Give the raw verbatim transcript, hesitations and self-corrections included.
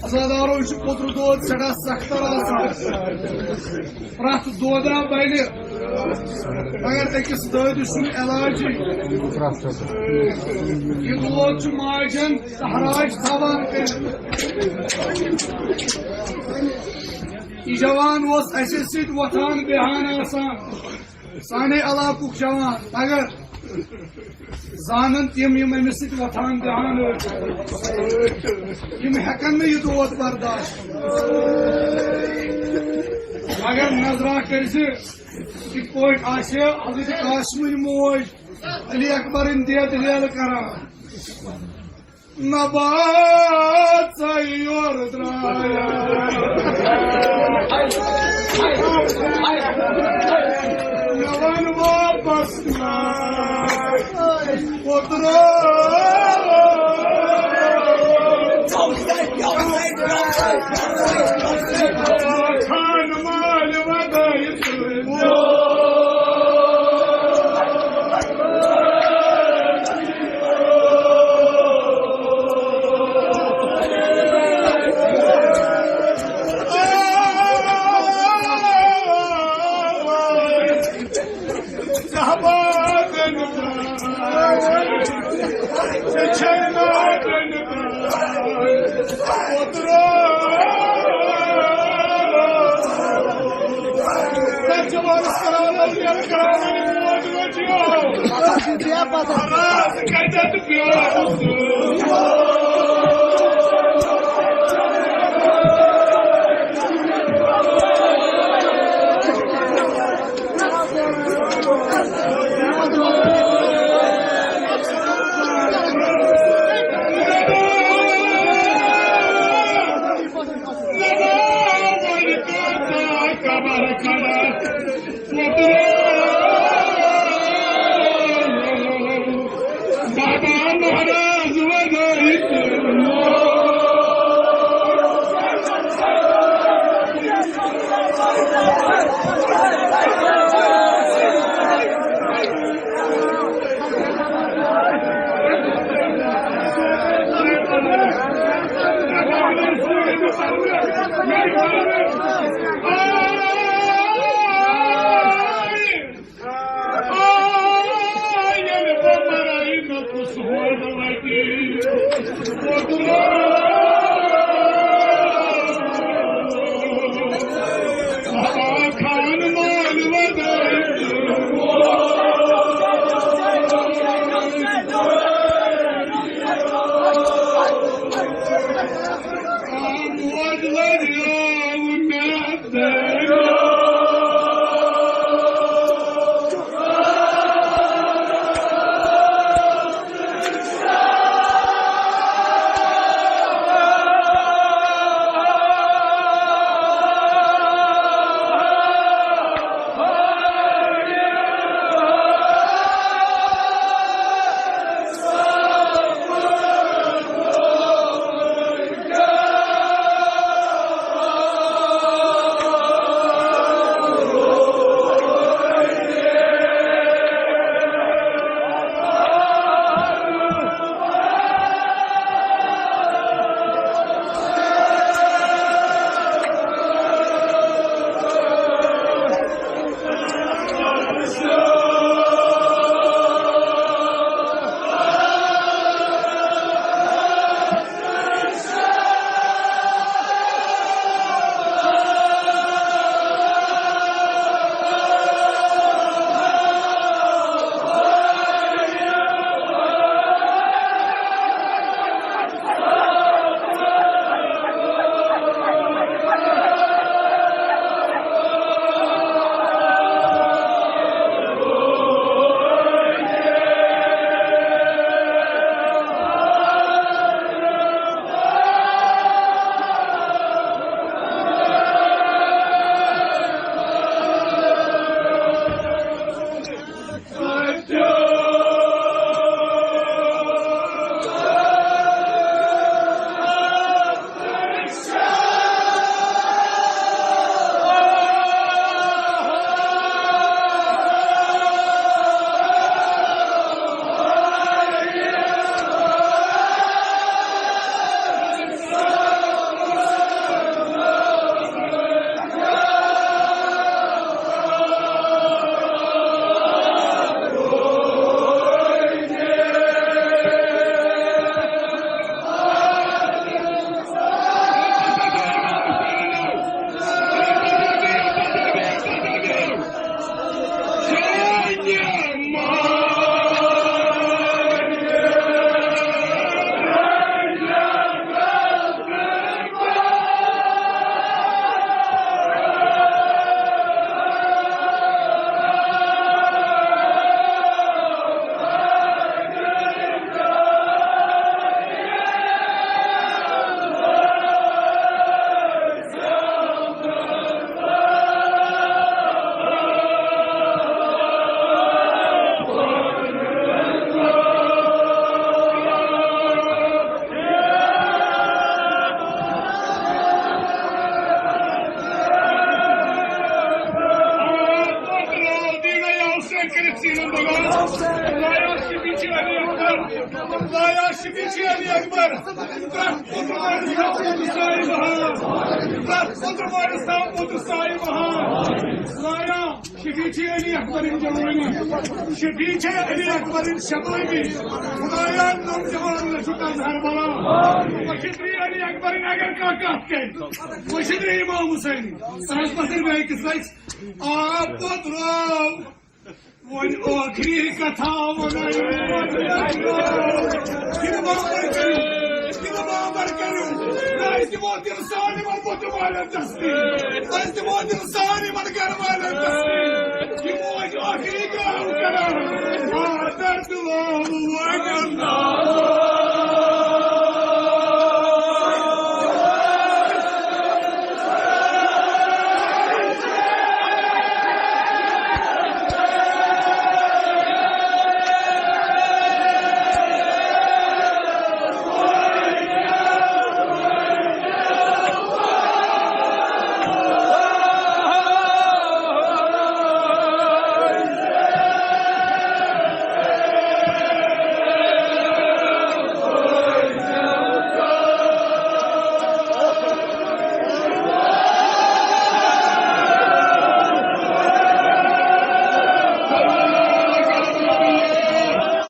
عزادارو، یہِ چھُ پوٚتُر دود سٮ۪ٹھاہ سختر آسان۔ پرٛٮ۪تھ دودہ بنہِ، مگر أکِس دٲدِ سُنٛد علاج چھُ۔ یہِ دود چھُ ماجن تحراج تھاوان کٔرِتھ۔ یہِ جوان اوس اَسہِ سۭتۍ وۄتھان بیٚہان آسان۔ سانے علاقُک جوان، مگر زانن تِم، یِم أمِس سۭتۍ وۄتھان بیٚہان ٲسۍ، یِم ہٮ۪کن نہٕ یہِ دود برداشت۔ مگر نظرا کٔرۍ زِ، یِتھ پٲٹھۍ آسہِ حضرت قاسمٕنۍ موج علی اکبرٕنۍ دید لیلہٕ کران۔ نبات یور درٛایا۔ مےٚ وَن واپس نہ۔ اوترٕ خان مالہِ ودٲے۔ خدایا، شفیع چھ علی اکبر۔ خدایا، شفیع چھ علی اکبر۔ پرٛٮ۪تھ کُنہِ مٲلِس تھاو پوٚتُس سایہِ بہار۔ پرٛٮ۪تھ کُنہِ مٲلِس تھاو پوٚتُس سایہِ بہار۔ خدایا، شفیع چھ علی اکبرٕنۍ جوٲنی۔ شفیع چھ علی اکبرٕنۍ شبٲبی۔ خدایا، نوجوان لچھُک اظہر بلا۔ وۄنۍ چھِ علی اکبرٕنۍ اگر کانٛہہ کتھ کرِ، وۄنۍ چھِ امام حسین۔ سُہ حظ پتھر بیٚیہِ أکِس لٹہِ۔ آب پتراو۔ وۄنۍ ٲخری کتھا وَنَے۔ یہِ بامبر کٔرِو، یہِ بامبر کٔرِو۔ أسۍ دِمو دِل سان یِمن بُتھ والٮ۪ن تسلی۔ أسۍ دِمو دِل سان یِمن گرٕ والٮ۪ن تسلی۔ یہِ موج ٲخری گاو کران۔